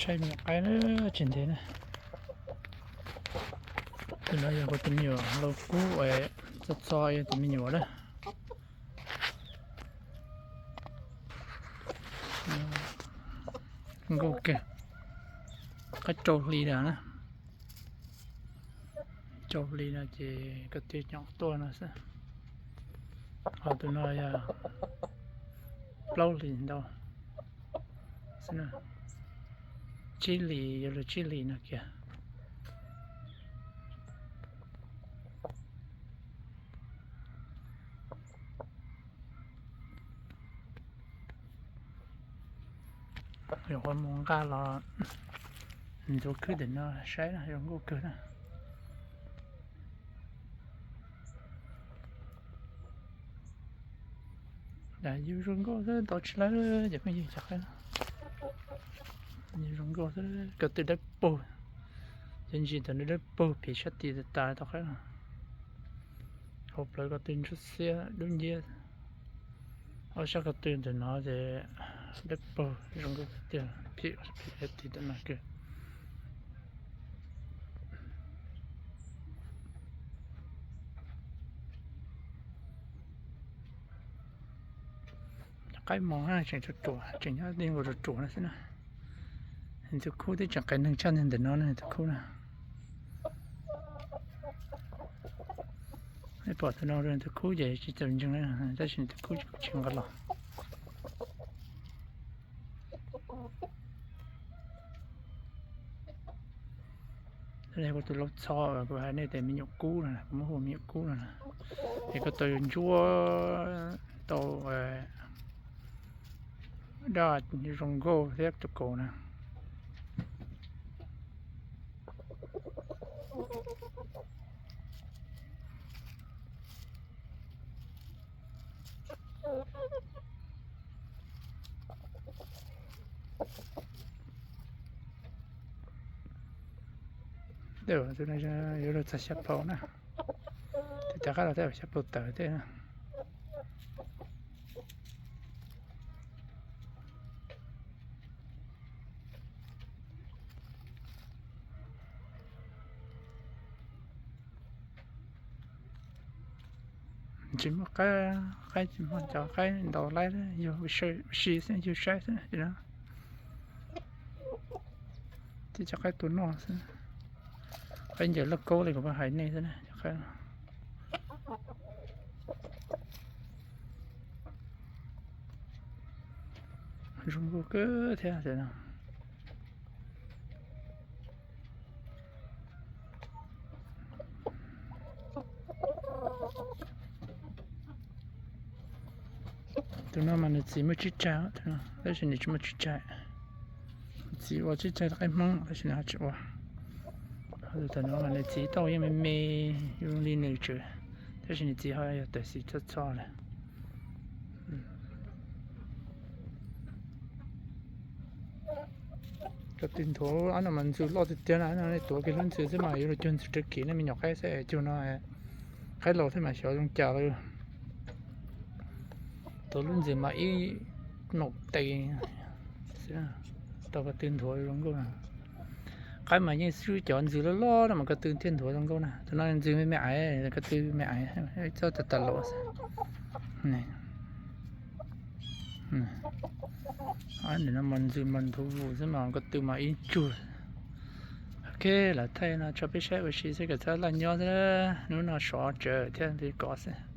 Saib me nyuam qaib na, tsis ntev na. Tus no yog kuv tus me nyuam lauj kub, txo txo yog tus me nyuam na. Nkauj kawg, qaib rau hli na na. Rau hli no ces ko tw nyom tuaj no xwb. Ho tus no yog plaub hlis ntau xwb na. Tsib hlis, yuav luag tsib hlis no kiag. Yuav mus nqa los ntxuav khwb ntawm no saib na, zoo nkauj kawg na. Yus zoo nkauj xwb tau tsis lawm cov phooj ywg, cov qaib zoo nkauj xwb. Ko tw dawb paug, cov ntsis ntawm no dawb paug, phim sab tis tas tas tau qaib. Hauv plawv ko tw ntsuab xiab dub nciab. Ob sab ko tw ntawm no ces dawb paug zoo nkauj tiag tiag, phim sab tis tas no kawg. Qaib mos tseem ruam ruam, tseem nyob tej nkaus ruam ruam no xwb na. Nws tus khub twb tseem qes neeg tshaj ntawm no na, nws tus khub na. Pom tus no nws tus khub ces tsis txaus ntseeg na, tab sis nws tus khub tsis nqa los. Kuv tus laub txho uas kuv hais nej tias me nyuam kub no, kuv muab hu me nyuam kub no na. Es ko tw ntsuab tau daj zoo nkauj thiab tus kaus na. Yuav luag txog xya plaub na, tus cov qaib los tej xya plaub tawm tej na. Tsis muaj qaib, qaib tsis muaj, cov qaib ntau laib, yug ua si xwb, yug saib xwb no. Tib cov qaib tua noj xwb, qaib ncaws loj kaub li kuv hais nej xwb na, cov qaib zoo nkauj kawg thiab. Tus no mas nws txiv muaj tsib caig, tab sis nws tsis muaj tsib caig. Nws txiv ua tsib caig qaib Hmoob tab sis nws ho tsis ua. Tus no mas nws txiv tauj yeej me me, zoo li nws tsev, tab sis nws txiv ho yog tam sim txho txho lawm. Ko tw nthuav ob no mas ntxws loj tiag tiag na, nej tuav kiag lub ntxws xwb mas yuav luag cuag ntxws raws kev ne, me nyuam qaib xwb, cuag no qaib laus thiab mas xyov zoo cas lawm. Tuav lub ntxws mas ib maum tes xwb, tau ko tw nthuav zoo nkauj na. Qaib mas yeej swb cov ntxws loj loj no mas ko tw thiaj nthuav zoo nkauj na. Tus no ntxws me me aiv, ko tw me aiv, txhob tas tas laus xwb. Nim no mas ntxws mas nthuav vus xwb mas ko tw mas ib tsug. Ok, lawv thaij no tso peb saib ua si xwb, kom txhob laj nyob xwb, hnub no sov tsawv thiab li kov xwb.